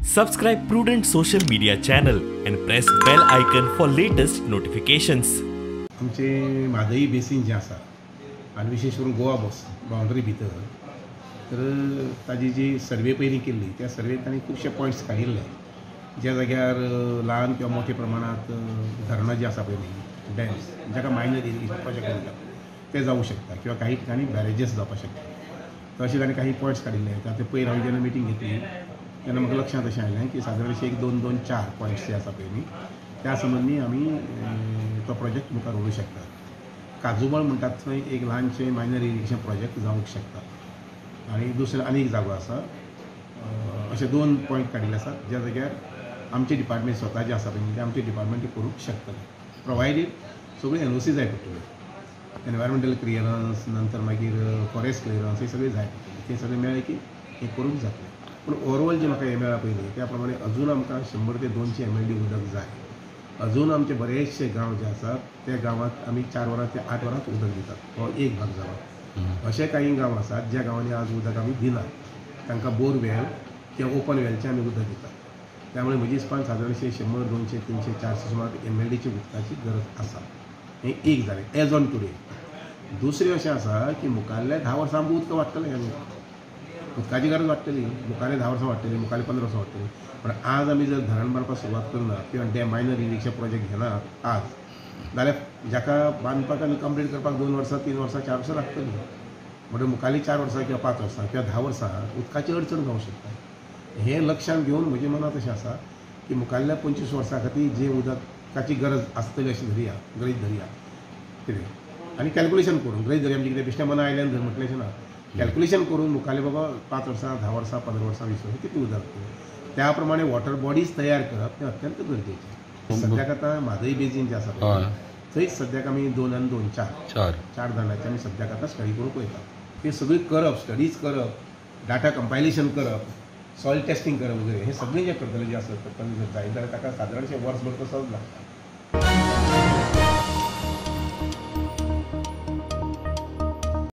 Subscribe Prudent Social Media channel and press bell icon for latest notifications. आमचे Mhadei basin जें आसा आनी विशेश करून गोवा बॉस बाउंड्री भितर तर ताजी जी सर्वे पयलीं केल्ली त्या सर्वेंत तांणी खुबशे पॉयंट्स काडिल्ले ज्या जाग्यार ल्हान किंवा मोठ्या प्रमाणात धरणां जी आसा पळय न्ही डॅम्स जाका मायनर इरिगेशन प्रोजेक्ट म्हणटात ते जावं शकता किंवा काही ठिकाणी बॅरेजेस जावपाक शकता. तर अशे ताणें काही पॉयंट्स काडिल्ले. ते पयर हांवें जेन्ना मिटींग घेतली तेन्ना म्हाका लक्षांत अशें आयलें की सादारण 1, 2, 2, 4 पॉयंट्स जे आसा पळय न्ही त्या संबंदी आमी तो प्रोजेक्ट मुखार व्हरूंक शकतात. काजूमळ म्हणटात थंय एक ल्हानशें मायनर इरिगेशन प्रोजेक्ट जावंक शकता आनी दुसरो आनी एक जागो आसा. अशे 2 पॉयंट काडिल्ले आसात ज्या जाग्यार आमचें डिपार्टमेंट स्वता जें आसा पळय तें आमचें डिपार्टमेंट करूंक शकतलें, प्रोवायडेड सगळी एनओसी जाय पडटल्यो, एनवायरमेंटल क्लियरन्स, नंतर मागीर फॉरेस्ट क्लियरन्स, हे सगळें जाय पडटलें. तें सगळें मेळ्ळें की हें करूंक जातलें. पूण ओवरऑल जें म्हाका हें मेळ्ळां पयलीं त्या प्रमाणे अजून आमकां 100 ते 200 MLD उदक जाय. अजून आमचे बरेचशे गांव जे आसात त्या गांवांत आमी 4 वरां ते 8 वरांच उदक दितात, हो एक भाग जाला. अशे काही गांव आसात ज्या गांवांनी आज उदक आमी दिनात, तांकां बोरवेल किंवा ओपन वेलचें आमी उदक दितात. त्यामुळे म्हजी हिसपान सादारणशे 100, 200, 300, 400 सुमार MLDची उदकाची गरज आसा. हें एक जालें एज ऑन टुडे. दुसरें अशें आसा की मुखाल्ल्या 10 वर्सां आमकां उदक वाडटलें, आमी उदकाची गरज वाडटली, मुखाल्ल्या 10 वर्सां वाडटली, मुखाल्ल्या 15 वर्सां वाडटली. पण आज आमी जर धरण बांदपाक सुरवात करना किंवा डॅम मायनर इरिगेशन प्रोजेक्ट घेनात आज जाल्यार जाका बांदपाक आनी कंप्लीट करपाक 2 वर्सां, 3 वर्सां, 4 वर्सां लागतलीं. म्हणटकीर मुखाल्लीं 4 वर्सां किंवा 5 वर्सां किंवा 10 वर्सां उदकाची अडचण जावंक शकता. हें लक्षांत घेवन म्हज्या मनांत अशें आसा की मुखाल्ल्या 25 वर्सां खातीर जें उदकाची गरज आसतली अशें धरया, गृहीत धरया कितें आनी कॅल्कुलेशन करून गृहीत धरया म्हणजे कितें बेश्टें मना आयल्यान धर म्हटलें अशें ना, कॅल्कुलेशन करून मुखाल्ले बाबा 5 वर्सां, 10 वर्सां, 15 वर्सां, 20 वर्सां कितलें उदक त्या प्रमाणे वॉटर बॉडीज तयार करप हें अत्यंत गरजेचें. सद्याक आतां म्हादई बेजीन जें आसा थंयच सद्याक आमी 2 आनी 2, 4 धरणाचे आमी सद्याक आतां स्टडी करूंक पळयतात. तें सगळें करप, स्टडीज करप, डाटा कंपायलेशन करप, सॉयल टेस्टिंग करप वगैरे हे सगळें जें करतलें जें आसा जर जाय जाल्यार ताका सादारणशें वर्सभर तसोच लागता.